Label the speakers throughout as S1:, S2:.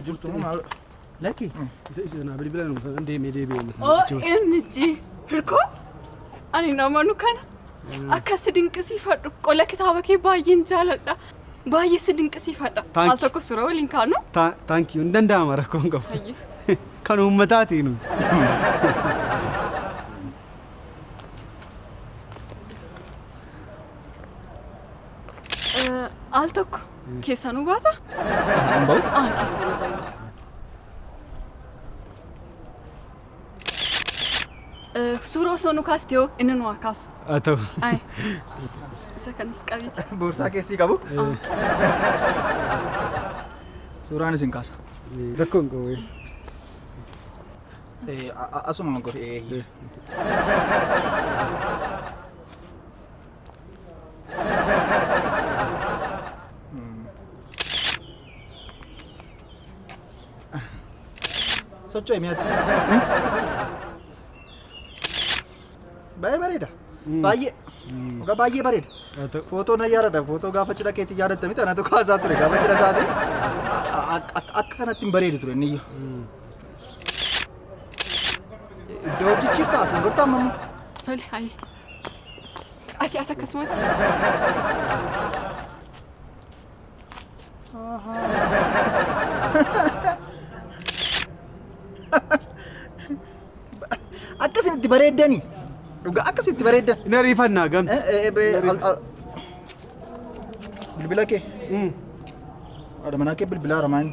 S1: Jirtu moo maal?
S2: Lakki isa isa naa bilbila nu sanan deemee deebi'ee.
S3: OMG! Hirkoo! Ani hin amanu kana. Akka si dinqisiifadhu. Qola kitaaba kee baay'een jaaladha. Baay'ee si dinqisiifadha.
S2: Thank
S3: Al tokko suuraa waliin kaanu.
S2: Thank you hin danda'ama rakkoo hin qabu.
S3: Hayyee.
S2: Kan uummataati nu.
S3: Al tokko keessaa nu baata?
S1: Hin ba'u.
S3: Ah, keessaa nu baata. Suura osoo nu kaaste hoo inni nu haa kaasu.
S2: Haa ta'u.
S3: Ay. Isa kanas qabiiti.
S1: Boorsaa keessii qabu. Suuraan isin kaasa.
S2: Rakkoo hin qabu.
S1: Asuma godhi. Socho'i mi'aatti. Baay'ee bareeda. Baay'ee. Dhugaa baay'ee bareeda.
S2: Haa ta'u.
S1: Footoo na yaadadha. Footoo gaafa cidha keetii yaadatta miti anatu kaasaa ture gaafa cidha isaatii. Akka kanatti hin bareedu ture inni iyyuu. Iddoo jijjiirtaa asiin gortaa amma immoo.
S3: Tole, hayyee. Ati as akkasumatti.
S1: Akka isin itti bareeddani. Dhugaa akka isin itti bareeddan.
S2: Hin ariifannaa gamta.
S1: Bilbila kee. Haadha manaa kee bilbilaa ramaan.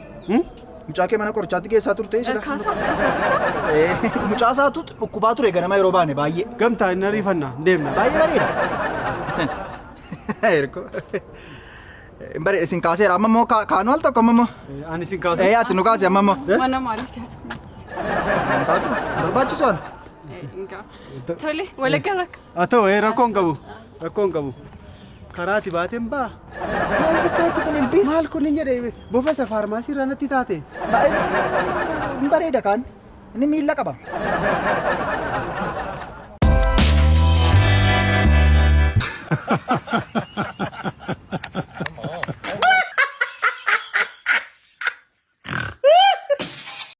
S1: Mucaa kee mana qorichaatti geessaa turte sila.
S3: Kaasaa kaasaa jirta?
S1: Mucaa isaatu dhukkubaa ture ganama yeroo baane baay'ee.
S2: Gamtaa hin ariifannaa deemna.
S1: Baay'ee bareeda. Erko. Hin bareeda isin kaaseera amma immoo kaanuu al tokko amma immoo.
S2: Ani isin kaasu.
S1: Ee ati nu kaase amma immoo.
S3: Mana maaliiti ati?
S1: Hin kaatu. Barbaachisu ana.
S3: Tole walaggaa rakka.
S2: Haa ta'u rakkoo hin qabu. Rakkoo hin qabu. Karaati baateen baa.
S1: Maal fakkaatu kun ilbiis?
S2: Maal kun hin jedhe bofa isa faarmaasii irraa natti taate.
S1: Hin bareeda kaan. Inni miilla qaba.